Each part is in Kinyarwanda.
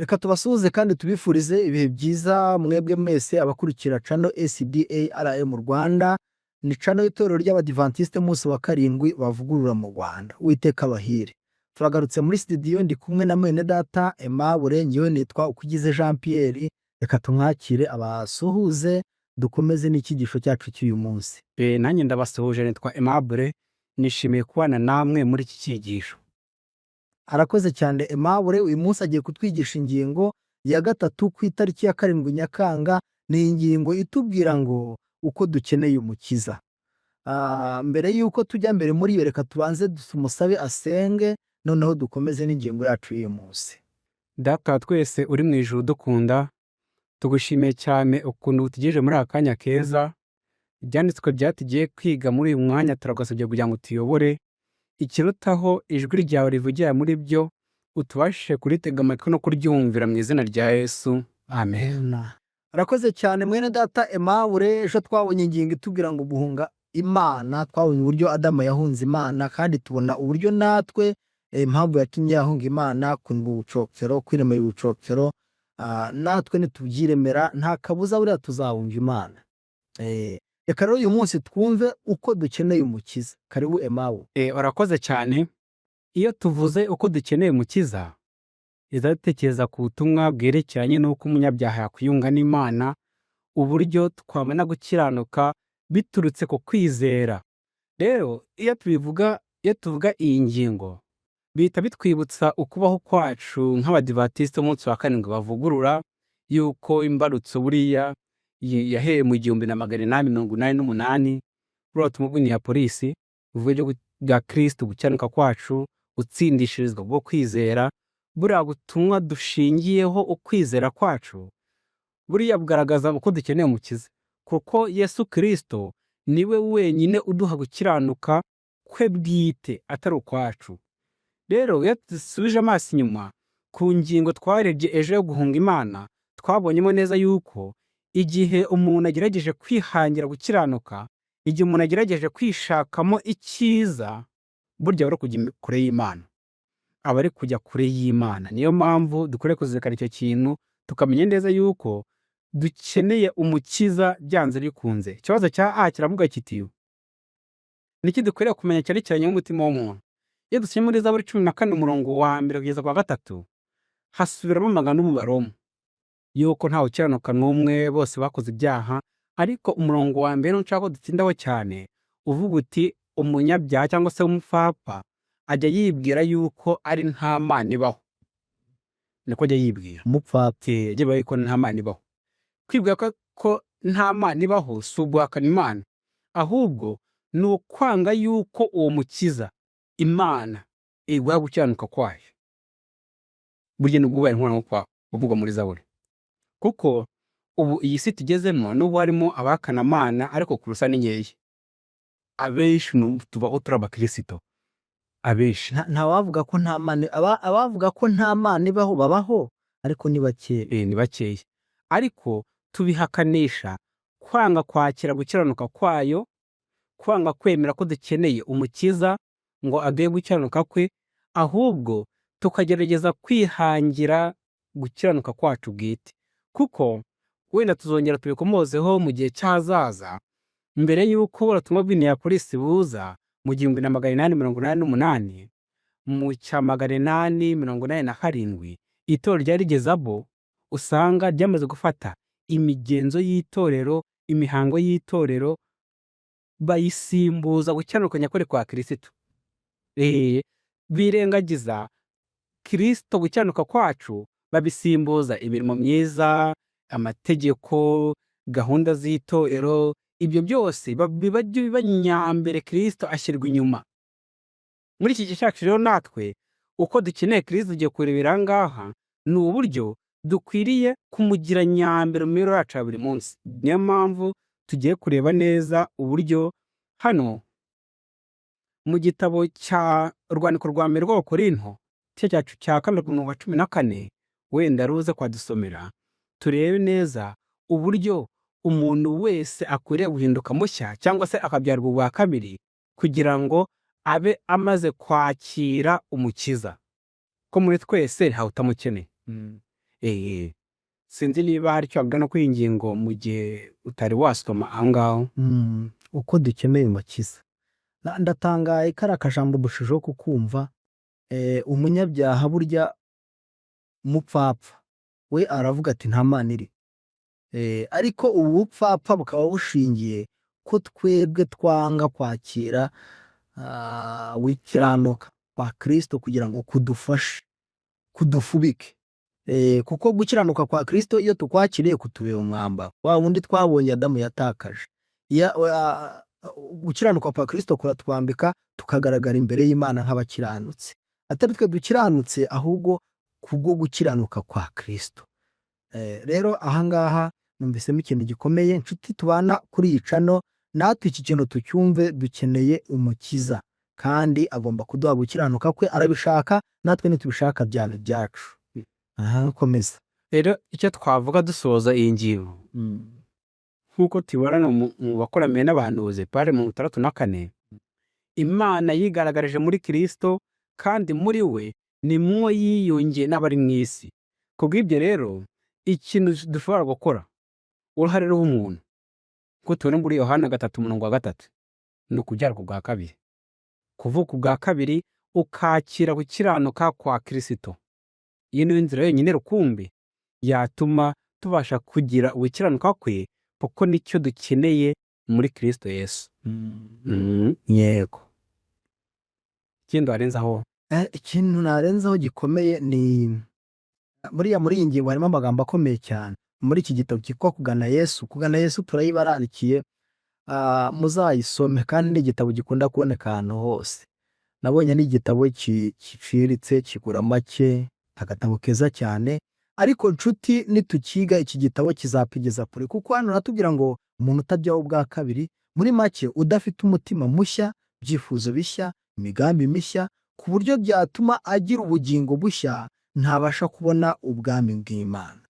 Reka tubasuhuze kandi tubifurize ibihe byiza mwebwe mwese abakurikira channel SDA RM Rwanda. Ni channel y'itorero ry'Abadivantisite umunsi wa karindwi bavugurura mu Rwanda. Uwiteka abahire. Turagarutse muri studio, ndi kumwe na mwene data Aimable, ngewe nitwa Ukugize Jean Pierre. Reka tumwakire abasuhuze, dukomeze n'icyigisho cyacu cy'uyu munsi. Nanjye ndabasuhuje, nitwa Aimable, nishimiye kubana namwe muri iki cyigisho. Arakoze cyane Aimable. Uyu munsi agiye kutwigisha ingingo ya gatatu ku itariki ya 7 Nyakanga. Ni ingingo itubwira ngo uko dukeneye umukiza. Mbere y'uko tujya mbere muri iyo, reka tubanze tumusabe asenge, noneho dukomeze n'ingingo yacu y'uyu munsi. Data wa twese uri mu ijuru dukunda, tugushimiye cyane ukuntu utugejeje muri aka kanya keza. Ibyanditswe byatugiye kwiga muri uyu mwanya, turagusabye kugira ngo utuyobore. Ikirutaho, ijwi ryawe rivugira muri byo utubashe kuritega amatwi no kuryumvira, mu izina rya Yesu, amen. Arakoze cyane mwene data Aimable. Ejo twabonye ingingo itubwira ngo guhunga Imana. Twabonye uburyo Adamu yahunze Imana, kandi tubona uburyo natwe impamvu yatumye yahunga Imana, kunga ubucocero, kwiremera ubucocero. Natwe nitubyiremera nta kabuza buriya tuzahunga Imana. Reka rero uyu munsi twumve uko dukeneye umukiza. Karibu Aimable. Urakoze cyane. Iyo tuvuze uko dukeneye umukiza, iza dutekereza ku butumwa bwerekeranye n'uko umunyabyaha yakwiyunga n'Imana, uburyo twabona gukiranuka biturutse ku kwizera. Rero iyo tubivuga, iyo tuvuga iyi ngingo, bihita bitwibutsa ukubaho kwacu nk'Abadivantisite umunsi wa karindwi bavugurura, yuko imbarutso buriya yahereye mu 1888, buriya butumwa bw'inzu ya polisi buvuga ibyo bwa Kristo, gukiranuka kwacu, gutsindishirizwa bwo kwizera. Buriya butumwa dushingiyeho ukwizera kwacu buriya bugaragaza uko dukeneye umukiza, kuko Yesu Kristo niwe wenyine uduha gukiranuka kwe bwite, atari ukwacu. Rero iyo dusubije amaso inyuma ku ngingo twarebye ejo yo guhunga Imana, twabonyemo neza yuko igihe umuntu agerageje kwihangira gukiranuka, igihe umuntu agerageje kwishakamo icyiza, burya aba ari kujya kure y'Imana, aba ari kujya kure y'Imana. Niyo mpamvu dukwiriye kuzirikana icyo kintu, tukamenya neza yuko dukeneye umukiza byanze bikunze. Ikibazo cya A kiravuga kiti: "Niki dukwiriye kumenya cyerekeranye n'umutima w'umuntu?" Iyo dusomye muri Zaburi 14 umurongo wa mbere kugeza ku wa gatatu, hasubiramo amagambo y'umubare yuko ntawe ukiranuka n'umwe, bose bakoze ibyaha. Ariko umurongo wa mbere nshaka ko dutindaho cyane, uvuga uti: "Umunyabyaha cyangwa se umupfapfa ajya yibwira yuko ari nta Mana ibaho." Niko ajya yibwira. Umupfapfa. Ajya yibwira yuko nta Mana ibaho. Kwibwira ko nta Mana ibaho si uguhakana Imana, ahubwo ni ukwanga yuko uwo mukiza, Imana iguha gukiranuka kwayo. Burya nibwo ubaye intwaro uvugwa muri Zaburi, kuko ubu iyi si tugezemo, nubwo harimo abahakana Mana, ariko kurusa ni nkeya. Abenshi tubaho turi abakirisito, abenshi. Ntawavuga ko nta Mana, abavuga ko nta Mana ibaho babaho, ariko ni bakeya. Ni bakeya, ariko tubihakanisha kwanga kwakira gukiranuka kwayo, kwanga kwemera ko dukeneye umukiza ngo aduhe gukiranuka kwe, ahubwo tukagerageza kwihangira gukiranuka kwacu bwite. Kuko wenda tuzongera tubikomozeho mu gihe cy'ahazaza, mbere y'uko ubutumwa bw'Minneapolis buza mu 1888, mu cya 887 itorero ryari rigeze abo usanga ryamaze gufata imigenzo y'itorero, imihango y'itorero, bayisimbuza gukiranuka nyakuri kwa Kirisitu. Birengagiza Kirisito, gukiranuka kwacu, babisimbuza imirimo myiza, amategeko, gahunda z'itorero. Ibyo byose biba biba nyambere, Kirisito ashyirwa inyuma. Muri iki gihe cyacu rero, natwe uko dukeneye Kirisito tugiye kurebera aha ngaha, ni uburyo dukwiriye kumugira nyambere mu mibereho yacu ya buri munsi. Niyo mpamvu tugiye kureba neza uburyo hano mu gitabo cya Urwandiko rwa mbere rw'Abakorinto, igice cyacu cya 2 ku murongo wa 14, wenda ruze kwadusomera, turebe neza uburyo umuntu wese akwiriye guhinduka mushya cyangwa se akabyarwa ubwa kabiri kugira ngo abe amaze kwakira umukiza, ko muri twese ntawe utamukeneye. Sinzi niba hari icyo wabwira no kuri iyi ngingo mu gihe utari wasoma aho ngaho. Uko dukeneye umukiza. Ndatangaye kariya kajambo ndushijeho kukumva. Umunyabyaha burya umupfapfa we aravuga ati nta Mana iri. Ariko ubu bupfapfa bukaba bushingiye ko twebwe twanga kwakira gukiranuka kwa Kristo kugira ngo kudufashe, kudufubike. Kuko gukiranuka kwa Kristo iyo tukwakiriye kutubera umwambaro wa wundi twabonye Adamu yatakaje. Gukiranuka kwa Kristo kuratwambika tukagaragara imbere y'Imana nk'abakiranutsi, atari twe dukiranutse ahubwo kubwo gukiranuka kwa Kristo. Rero ahangaha numvisemo ikintu gikomeye. Inshuti tubana kuri iyi channel, natwe iki kintu tucyumve, dukeneye umukiza kandi agomba kuduha gukiranuka kwe, arabishaka, natwe nitubishaka byaba ibyacu. Aha, komeza. Rero icyo twavuga dusoza iyi ngingo, nk'uko tubibona mu Bakurambere n'Abahanuzi, page 64, Imana yigaragarije muri Kristo kandi muri we nimwo yiyungiye n'abari mu isi. Kubw'ibyo rero, ikintu dushobora gukora, uruhare rw'umuntu, nk'uko tubona muri Yohana 3:3, ni ukubyarwa ubwa kabiri, kuvuka ubwa kabiri, ukakira gukiranuka kwa Kristo. Iyi niyo nzira yonyine rukumbi yatuma tubasha kugira ugukiranuka kwe, kuko nicyo dukeneye muri Kristo Yesu. Yego. Ikindi warenzaho? Ikintu narenzaho gikomeye ni buriya muri iyi ngingo harimo amagambo akomeye cyane. Muri iki gitabo cyitwa Kugana Yesu, Kugana Yesu turayibararikiye, muzayisome, kandi ni igitabo gikunda kuboneka ahantu hose. Nabonye ni igitabo giciriritse, kigura make, agatabo keza cyane. Ariko nshuti, nitukiga iki gitabo kizatugeza kure, kuko hano haratubwira ngo umuntu utabyawe ubwa kabiri, muri make udafite umutima mushya, ibyifuzo bishya, imigambi mishya, ku buryo byatuma agira ubugingo bushya, ntabasha kubona ubwami bw'Imana.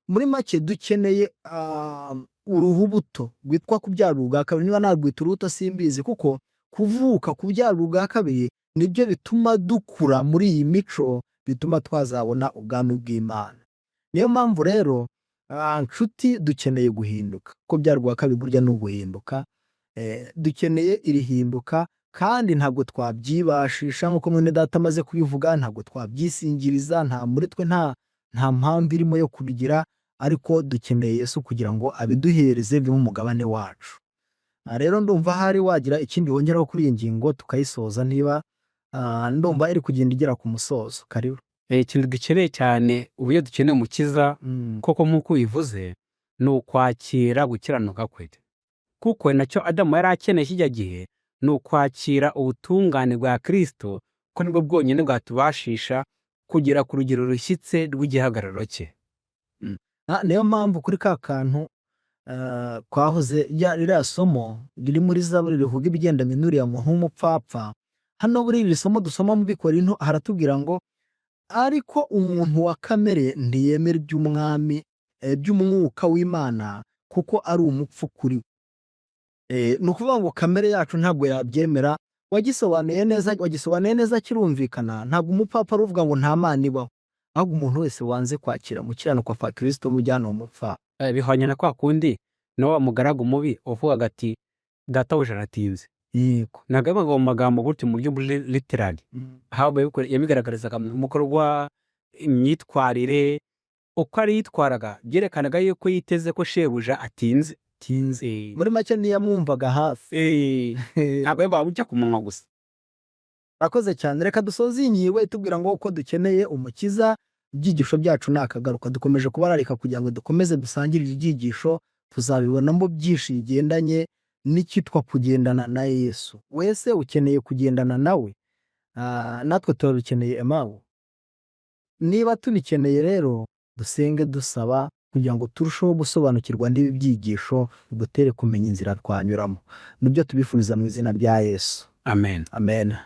Muri make dukeneye urubuto rwitwa kubyara ubwa kabiri, niba narwita urubuto simbizi, kuko kuvuka kubyara ubwa kabiri nibyo bituma dukura muri iyi mico, bituma twazabona ubwami bw'Imana. Niyo mpamvu rero, nshuti, dukeneye guhinduka, kuko kubyara ubwa kabiri burya ni uguhinduka. Dukeneye iri hinduka kandi ntabwo twabyibashisha nk'uko mwene data amaze kubivuga, ntabwo twabyisingiriza, nta muri twe nta mpamvu irimo yo kubigira, ariko dukeneye Yesu kugira ngo abiduhereze bibe umugabane wacu. Rero ndumva hari wagira ikindi wongeraho kuri iyi ngingo tukayisoza, niba ndumva iri kugenda igera ku musozo. Karibu. Ikintu dukeneye cyane ubu, iyo dukeneye umukiza koko nk'uko ubivuze, ni ukwakira gukiranuka kwe, kuko nacyo Adamu yari akeneye kijya gihe, ni ukwakira ubutungane bwa Kristo, ko nibwo bwonyine bwatubashisha kugera ku rugero rushyitse rw'igihagararo cye. Niyo mpamvu kuri ka kantu twahoze ririya somo riri muri Zaburi rivuga ibigendanye n'uriya muntu w'umupfapfa, hano muri iri somo dusoma mu Bikorinto haratubwira ngo ariko umuntu wa kamere ntiyemera iby'umwami, iby'umwuka w'Imana, kuko ari umupfu kuri we. Ni ukuvuga ngo kamere yacu ntabwo yabyemera. Wagisobanuye neza, wagisobanuye neza, kirumvikana. Ntabwo umupfapfa ari uvuga ngo nta Mana ibaho, ahubwo umuntu wese wanze kwakira gukiranuka kwa Kristo mujyana uwo mupfapfa. Bihwanye na kwa kundi na wa mugaragu mubi wavugaga ati databuja aratinze. Ntabwo yavugaga mu magambo gutyo mu buryo buri literally, ahubwo yabigaragarizaga mu bikorwa, imyitwarire, uko ari yitwaraga byerekanaga yuko yiteze ko shebuja atinze. Tinze. Muri make ntiyamwumvaga hafi. Ntabwo yabaga ujya ku munwa gusa. Urakoze cyane. Reka dusoze iyi ngingo itubwira ngo uko dukeneye umukiza. Ibyigisho byacu ni akagaruka. Dukomeje kubararika kugira ngo dukomeze dusangire ibyigisho, tuzabibonamo byinshi bigendanye n'icyitwa kugendana na Yesu. Wese ukeneye kugendana nawe, natwe turabikeneye emawu. Niba tubikeneye rero, dusenge dusaba kugira ngo turusheho gusobanukirwa n'ibi byigisho, bidutere kumenya inzira twanyuramo. Nibyo tubifuriza mu izina rya Yesu. Amen. Amen.